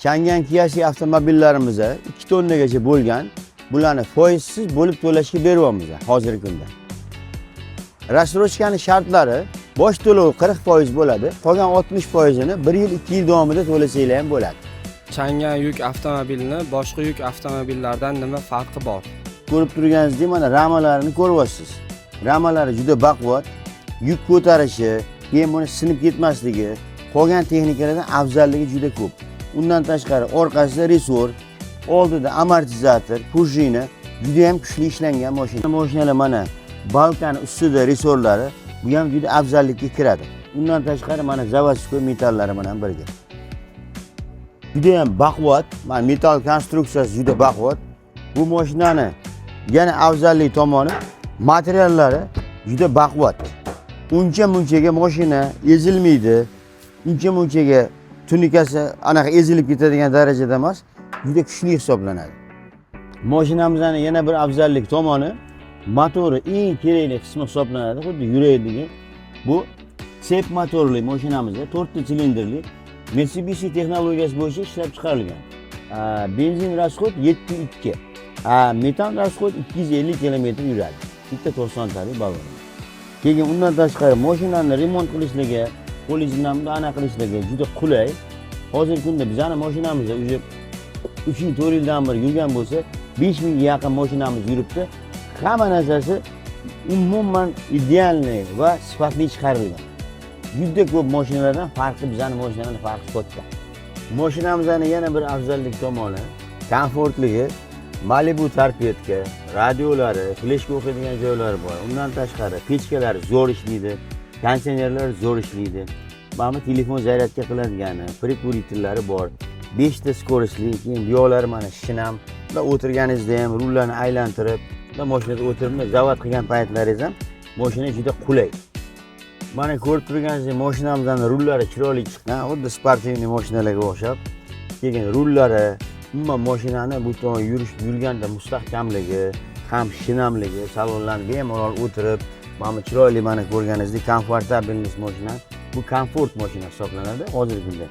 Changan Kiasi avtomobillarimiz 2 tonnagacha bo'lgan, bularni foizsiz bo'lib to'lashga beryapmiz hozirgi kunda. Рассрочка ni shartlari: bosh to'lov 40% bo'ladi, qolgan 60%ini 1 yil, 2 yil davomida to'lasanglar ham bo'ladi. Changan yuk avtomobilini boshqa yuk avtomobillaridan nima farqi bor? Ko'rib turganingizdek, mana ramalarini ko'ryapsiz. Ramalari juda baquvvat, yuk ko'tarishi, keyin buni sinib ketmasligi, qolgan texnikalardan afzalligi juda ko'p. Undan tashqari orqasida ressor, oldida amortizator, пружина, juda ham kuchli ishlangan mashina. Mashinalar mana balkani ustida ressorlari, bu ham juda afzallikka kiradi. Undan tashqari mana заводской metallari bilan birga. Juda ham baquvvat, mana metall konstruksiyasi juda baquvvat. Bu mashinani yana afzallik tomoni, materiallari juda baquvvat. Uncha munchaga mashina ezilmaydi. Uncha munchaga tunikasi anaqa ezilib ketadigan darajada emas, juda kuchli hisoblanadi. Mashinamizni yana bir afzallik tomoni, motori eng kerakli qismi hisoblanadi, xuddi yurakdagi. Bu цепь motorli mashinamiz, to'rtta silindrli, Mitsubishi texnologiyasi bo'yicha ishlab chiqarilgan. Benzin расход 7,2, metan расход 250 kilometr yuradi. Bitta 90 talik ballon. Keyin undan tashqari mashinani remont qilishligi, qo'lingiz bilan bunday anaqa qilishligi juda qulay. Hozirgi kunda bizani mashinamizda уже 3 yil, 4 yildan beri yurgan bo'lsa, 5000ga yaqin mashinamiz yuribdi. Hamma narsasi umuman идеальный va sifatli chiqarilgan. Juda ko'p mashinalardan farqi, bizani mashinalardan farqi katta. Mashinamizni yana bir afzallik tomoni komfortligi. Malibu торпедка, radiolari, fleshka o'qiydigan joylari bor. Undan tashqari pechkalari zo'r ishlaydi, konditsionerlar zo'r ishlaydi. Mana bu telefon zaryadka qiladigani, прикуриватель lari bor. Beshta скорость li, keyin bu yoqlari mana shinam. Bunday o'tirganingizda ham rullarni aylantirib, bunday mashinada o'tirib, bunday zavod qilgan paytlaringiz ham mashina juda qulay. Mana ko'rib turganingizdek, mashinamizni rullari chiroyli chiqqan, xuddi спортивный mashinalarga o'xshab. Keyin rullari, umuman mashinani bu tomon yurish, yurganda mustahkamligi, ham shinamligi, salonlarni bemalol o'tirib, mana bu chiroyli, mana ko'rganingizdek, комфортабельность mashina. Bu komfort mashina hisoblanadi hozirgi kunda.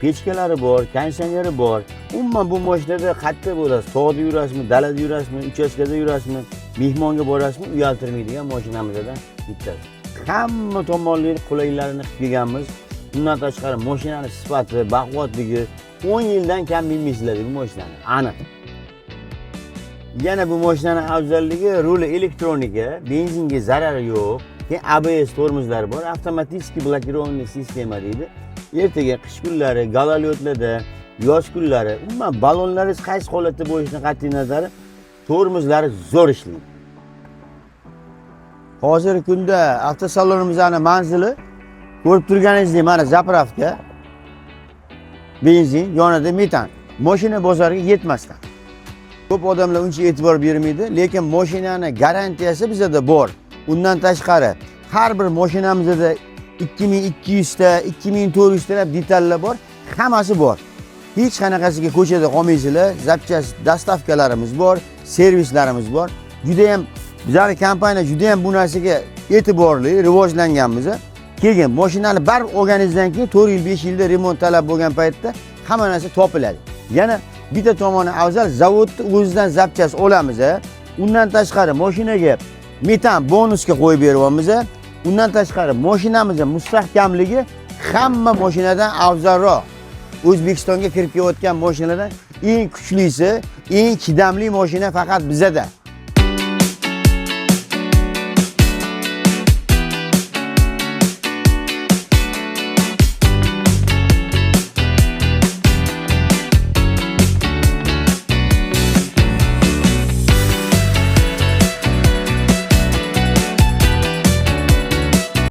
Pechkalari bor, konditsioneri bor. Umuman bu mashinada qayerda bo'lasiz, tog'da yurasizmi, dalada yurasizmi, uchastkada yurasizmi, mehmonga borasizmi, uyaltirmaydigan mashinamizdan bittasi. Hamma tomonli qulaylarini qilib kelganmiz. Undan tashqari mashinani sifati, baquvvatligi, 10 yildan kam minmaysizlar bu mashinani, aniq. Yana bu mashinani afzalligi, ruli elektronika, benzinga zarari yo'q. Keyin ABS tormozlari bor, avtomatический блокированный система deydi. Ertaga qish kunlari гололёд larda, yoz kunlari umuman ballonlaringiz qaysi holatda bo'lishidan qat'iy nazar, tormozlari zo'r ishlaydi. Hozirgi kunda avtosalonimizni manzili, ko'rib turganingizdek, mana заправка, benzin, yonida metan, mashina bozoriga yetmasdan. Ko'p odamlar uncha e'tibor bermaydi, lekin mashinani garantiyasi bizada bor. Undan tashqari har bir mashinamizda 2200 ta, 2400 talab detallar bor, hammasi bor. Hech qanaqasiga ko'chada qolmaysizlar. Запчасть доставка larimiz bor, servislarimiz bor. Judayam bizani kompaniya judayam bu narsaga e'tiborli, rivojlanganmiz. Keyin mashinani baribir olganingizdan keyin 4 yil, 5 yilda remont talab bo'lgan paytda hamma narsa topiladi. Yana bitta tomoni afzal, zavodni o'zidan запчасть olamiz. Undan tashqari mashinaga metan bonusga qo'yib beryapmiz. Undan tashqari mashinamizni mustahkamligi hamma mashinadan afzalroq. O'zbekistonga kirib kelayotgan mashinalardan eng kuchlisi, eng chidamli mashina faqat bizada.